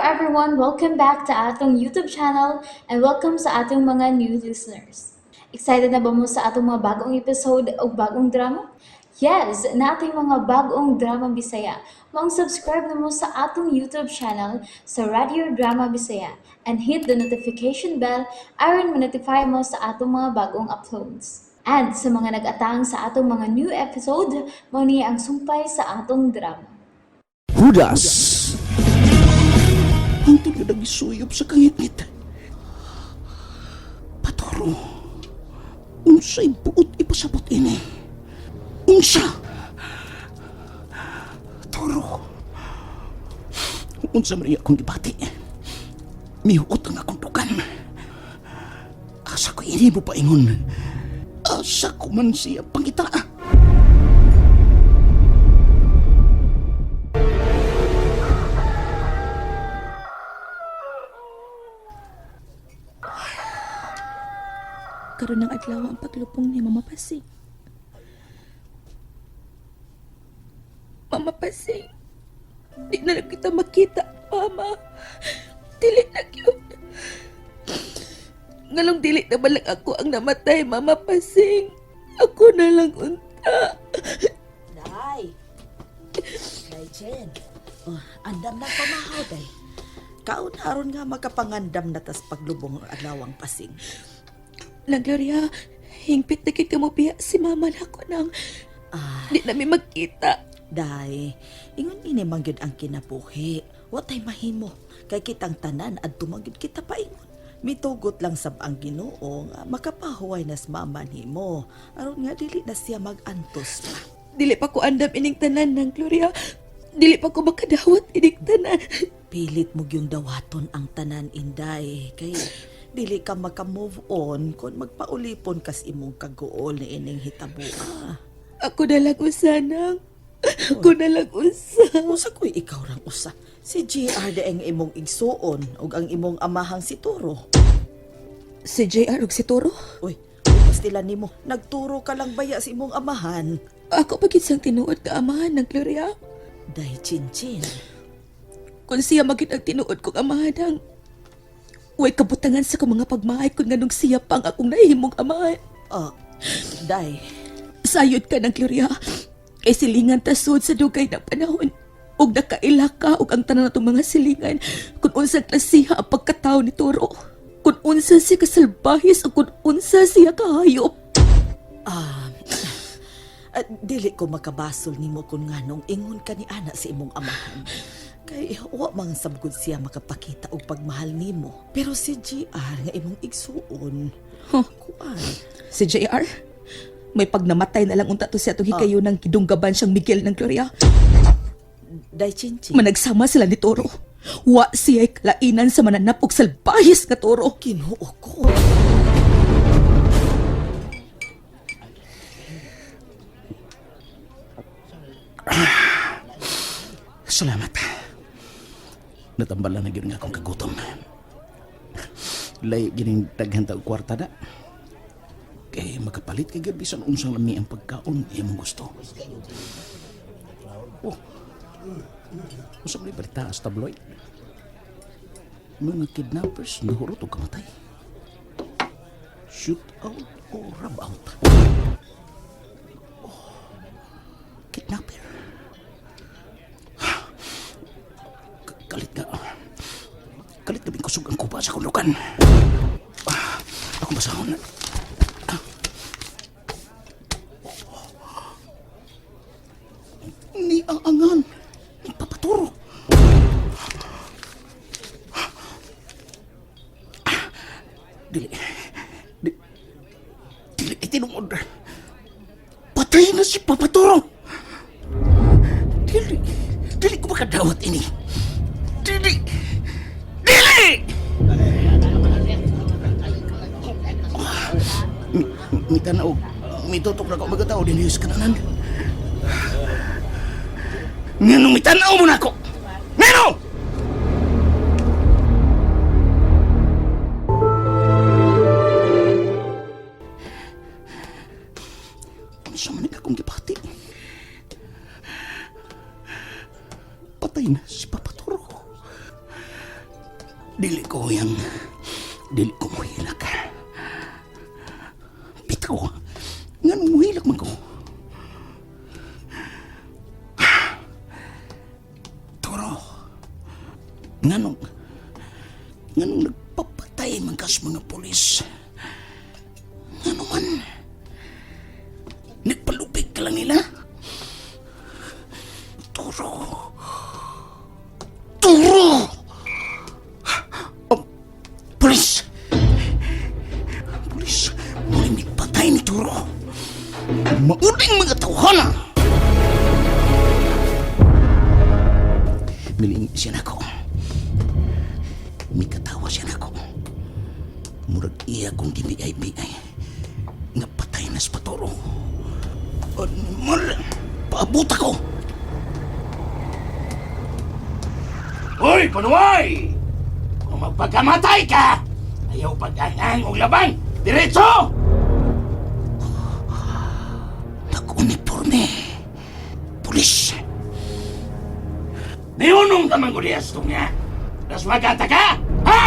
everyone! Welcome back to atong YouTube channel and welcome sa atong mga new listeners. Excited na ba mo sa atong mga bagong episode o bagong drama? Yes, nating mga bagong drama Bisaya. Maong subscribe na mo sa atong YouTube channel sa Radio Drama Bisaya and hit the notification bell aron ma-notify mo sa atong mga bagong uploads. And sa mga nag-atang sa atong mga new episode, mao ni ang sumpay sa atong drama. Hudas. Hangtod nga nagisuyop sa kangitngit. Patoro. Unsay buot ipasabot ini? Unsa? Toro. Unsa man iya akong gibati? Mihuot ang akong dukan. Asa ko ini mo paingon? Asa ko man siya pangita? Karon ng adlaw ang paglupong ni Mama Pasing. Mama Pasing, di na lang kita makita, Mama. Dili na gyud. Ngalong dili na balang ako ang namatay, Mama Pasing. Ako na lang unta. Day. Day, Jen. Oh, andam na pamahaw, day. Kaon aron nga makapangandam na tas paglubong ang adlawang pasing. Lang Gloria, hingpit na kid ka mo biya si Mama na ako nang Ah, di na mi magkita. day, ingon ini man gyud ang kinabuhi. Wa tay mahimo kay kitang tanan adto man gyud kita paingon. Mitugot lang sab ang Ginoo nga makapahuway nas mama nimo aron nga dili na siya magantos pa. Dili pa ko andam ining tanan ng Gloria. Dili pa ko makadawat ining tanan. Pilit mo yung dawaton ang tanan inday kay dili ka maka-move on kung magpaulipon kas imong kaguol ni ining hitabua. Ako na lang usa nang. Ako na lang usa. Usa ko'y ikaw rang usa. Si JR de ang imong igsuon ug ang imong amahang si Turo. Si JR ug si Toro. Uy, uy pastila nimo. Nagturo ka lang baya sa imong amahan. Ako pagid siyang tinuod ka amahan ng Gloria. Day chinchin. Kung siya magid ang tinuod kong amahan ang Way kabutangan sa kong mga pagmahay kung nganong siya pang akong nahimong amahan. Ah, day. Sayod ka ng Gloria. Kay silingan tasod sa dugay na panahon. Ug nakaila ka ug ang tanan natong mga silingan kung unsa klasiha ang pagkatao ni Toro. Kung unsa siya kasalbahis o kung unsa siya kahayop. Ah, dili ko makabasol nimo kung nganong ingon ka ni ana sa imong amahan. Kay wa man sabgod siya makapakita og pagmahal nimo. Pero si GR nga imong igsuon, Huh. kuan. Si JR? May pagnamatay na lang unta to siya itong hikayo ng gidunggaban siyang Miguel ng Gloria. Day chinchin. Managsama sila ni Toro. Wa siya'y kalainan sa mananap og salbahis nga Toro. Ginoo ko. Salamat. Natambalan na gyud nga akong kagutom. Lay gining daghan ta og kwarta na. Kay makapalit kay gabi bisan unsang lami ang pagkaon imong gusto. Oh. Unsa man balita sa tabloid? Mga kidnappers nahurot og kamatay. Shoot out o rub out. Oh. Kidnapper. Kalit nga. Kalit gabi kusog ang kuba sa kulukan. Ah, akong basahon. Ah. Ni ang angan. Ni papaturo. Ah, Dili. Dili. Dili itinungod. Patay na si Papaturo. Dili. Dili ko makadawat ini. Dili! Dili! Mitanaw, mitutok na ko magatao din sa kananan. Nganong mitanaw mo na ako? Ngano? Unsa man ang akong gibati? Patay na si Papa Toro. Dili ko yang... Dili ko muhilak. Bitaw. Nganong muhilak man ko? Toro. Nganong nagpapatay man kas mga pulis? Ngano man? Nagpalupig ka lang nila? Turo. Turo! Oh, pulis! Pulis! Muling patay ni Turo. Mauling mga tawhana! Miling siya nako. Mikatawa siya nako. Murag iya kong gibiay-biay. Nga patay na sa paturo. Animal! Paabot ako! Hoy, panuway! Kung magpagkamatay ka, ayaw pag-angang og labang! Diretso! Nag-uniforme. Pulis. Niunong ka man guliyas nga. Naswagata ka? Ha?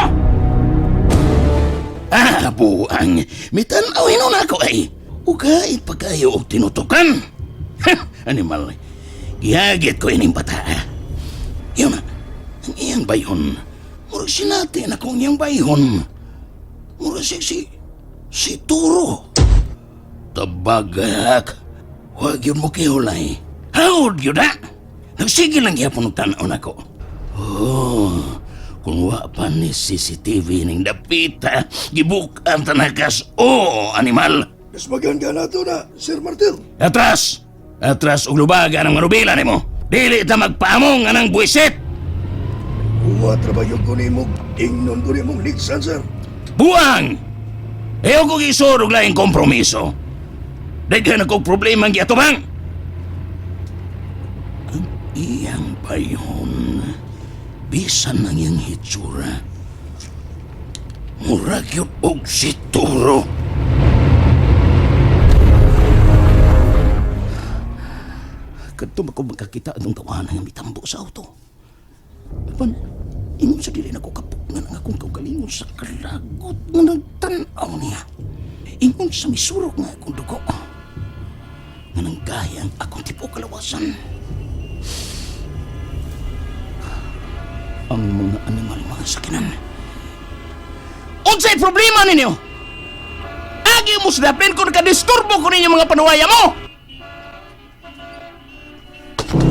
Ah, buang. Mitanaw hinon ako ay. Ugay pagkayo og tinutukan. Ha, animal. Gihagit ko ining bata. Yun na, ang iyang bayhon. Murag sinati na kong iyang bayhon. Murag si Turo. Tabagak. Huwag yun mo kihulay. Hawd yun na. Nagsige lang gyapon og tan-aw nako. Oh, kung wa pa ni CCTV ning dapita, gibukan tanakas. Oh, animal. Nasmagan ka na to na, Sir Martel. Atras! Atras og lubaga ng manubila nimo. Dili ta magpaamong anang buwisit. Uwa trabaho ko nimo, ingnon ko nimong ligsan, sir. Buang! Ayaw ko gisur og laing kompromiso. Daghan akong problema ang giatubang. Ang iyang bayon, bisan ang iyang hitsura, murag yun og si Turo. Kadto ko magkakita atong tawanan nga mitambo sa auto. Apan, ingon sa dili nako kapugnan ang akong kaugalingon sa kalagot nga nagtan-aw niya. Ingon sa misurok nga akong dugo. Nga nanggaya ang akong tipo kalawasan. Ang mga animal mga sakinan. Unsay problema ninyo? Agi mo sa dapin kung nakadisturbo ko ninyo mga panuwaya mo!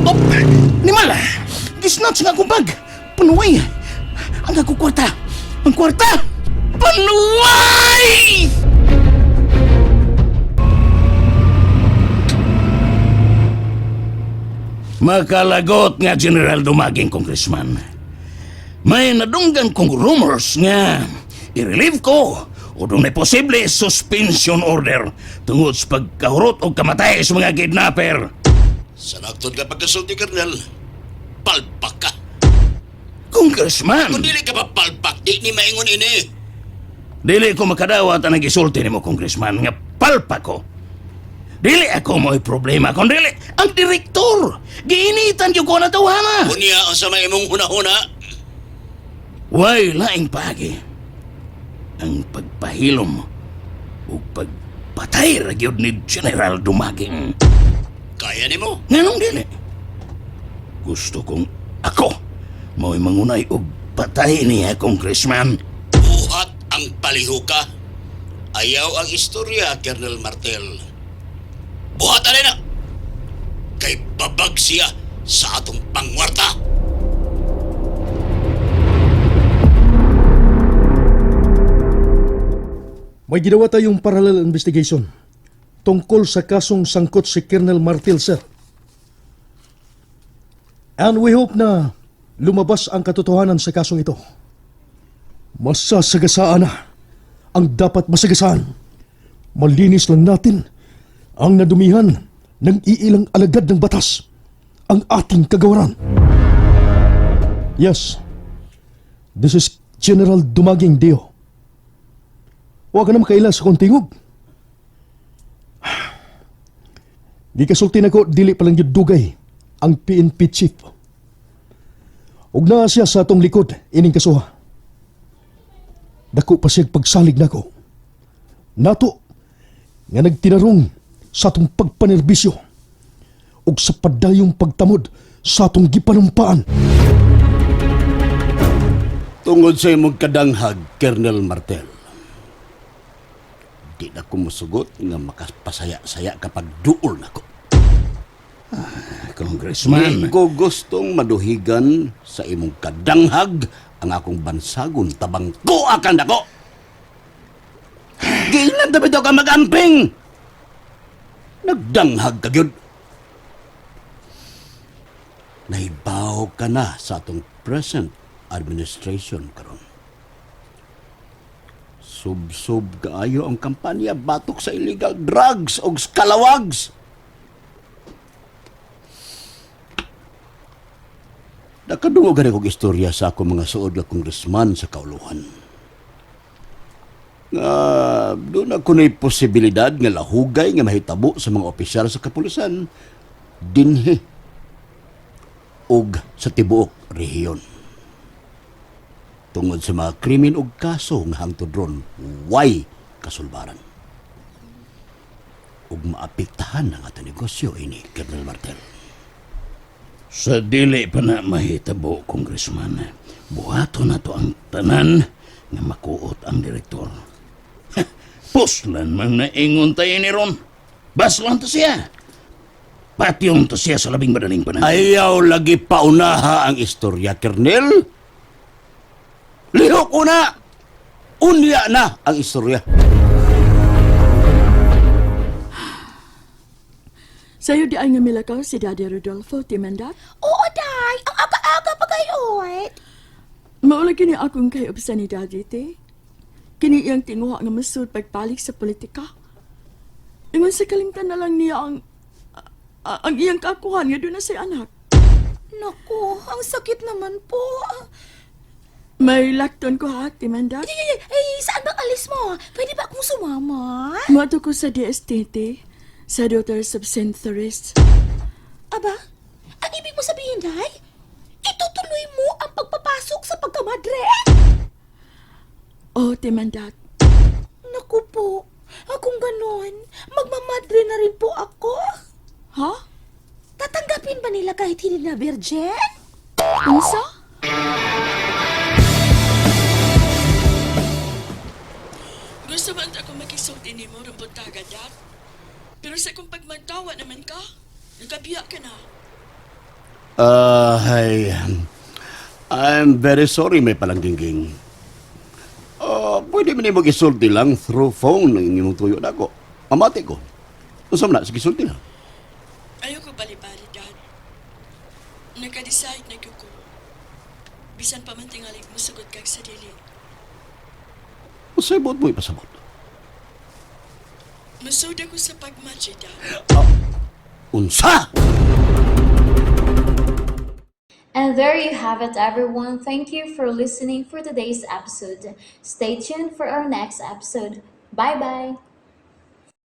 Oh, animal! Gisnatch nga akong bag! Panuway! Ang akong kwarta! Ang kwarta! Panuway! Makalagot nga General Dumaging Congressman. May nadunggan kong rumors nga i-relieve ko o dunay posible suspension order tungod sa pagkahurot o kamatay sa mga kidnapper. Sa nagtod ka pagkasulti, Colonel, palpak ka. Congressman! Kung dili ka pa palpak, di ni maingon ini. Dili ko makadawat ang nagisulti nimo, Congressman, nga palpa ko. Dili ako mo'y problema, kung dili ang direktor. Giinitan yung ko na tawhana. Unya ang sa may imong hunahuna. Way laing paagi. Ang pagpahilom o pagpatay ra gyud ni General Dumaging. Kaya nimo. Nganong dili? Gusto kong ako mo'y mangunay og patay niya, Congressman. Buhat ang palihuka. Ayaw ang istorya, Colonel Martel. Buhat alin na. Kay babag siya sa atong pangwarta. May ginawa tayong parallel investigation tungkol sa kasong sangkot si Colonel Martil, sir. And we hope na lumabas ang katotohanan sa kasong ito. Masasagasaan na ang dapat masagasaan. Malinis lang natin ang nadumihan ng iilang alagad ng batas, ang ating kagawaran. Yes, this is General Dumaging Dio. Huwag ka na makaila sa kong tingog. Gikasulti na ko, dili palang yun dugay ang PNP chief. Ug naa siya sa atong likod, ining kasuha. Dako pa siyang pagsalig nako. Nato nga nagtinarong sa atong pagpanerbisyo ug sa padayong pagtamod sa atong gipanumpaan. Tungod sa imong kadanghag, Colonel Martel. Di na ko musugot nga makapasaya-saya kapag duol nako. Congressman. Di ko gustong maduhigan sa imong kadanghag ang akong bansagon tabang ko akan dako. Giinan tabi ka magamping. Nagdanghag ka gyud. Nahibaw ka na sa atong present administration karon. Subsob kaayo ang kampanya batok sa illegal drugs og skalawags. Nakadungog gani kog istorya sa akong mga suod nga kongresman sa kauluhan. Nga doon ako na'y posibilidad nga lahugay nga mahitabo sa mga opisyal sa kapulisan dinhi ug sa tibuok rehiyon. Tungod sa mga krimen ug kaso nga hangtod ron way kasulbaran. Ug maapektahan ang atong negosyo ini, Colonel Martel. Sa dili pa na mahitabo, Congressman, buhaton na to ang tanan nga makuot ang direktor. Ha, puslan man naingon tayo ni Ron. Baslan to siya. Patyon to siya sa labing madaling panahon. Ayaw lagi paunaha ang istorya, Kernel. Lihok una! Unya na ang istorya. Sa'yo di ay nga milakaw si Daddy Rodolfo, timandat. Oo, day! Ang aga-aga pa kayo, eh. Maula kini akong kayobsa ni Daddy, te. Kini iyang tinguha nga masud pagpalik sa politika. Ingon sa kalimtan na lang niya ang ang iyang kakuhan nga doon na say anak. Naku, ang sakit naman po. May lakton ko ha, timandat. Ay, ay, ay, saan bang alis mo? Pwede ba akong sumama? Moadto ko sa DSTT, sa Daughters of St. Therese. Aba, ang ibig mo sabihin, Day? Itutuloy mo ang pagpapasok sa pagkamadre? Oh, timandat. Naku po, akong ganon, magmamadre na rin po ako. Ha? Tatanggapin ba nila kahit hindi na virgin? Unsa? Gusto man ako makisulti ni mo, Rumbutaga, Dad. Pero sa kung pagmagtawa naman ka, nagkabiya ka na. Ay, I'm very sorry, may palanggingging. Pwede mo nimo gisulti lang through phone ang inyong tuyo nako. Amati ko. Unsa man na, sige sulti lang. Ayoko bali-bali, Dad. Naka-decide na gyud ko. Bisan pa man tingalig mo sagot kag sa dili. Unsay buot mo ipasabot? Masud ako sa pagmatch, Dad. Unsa? And there you have it, everyone. Thank you for listening for today's episode. Stay tuned for our next episode. Bye bye.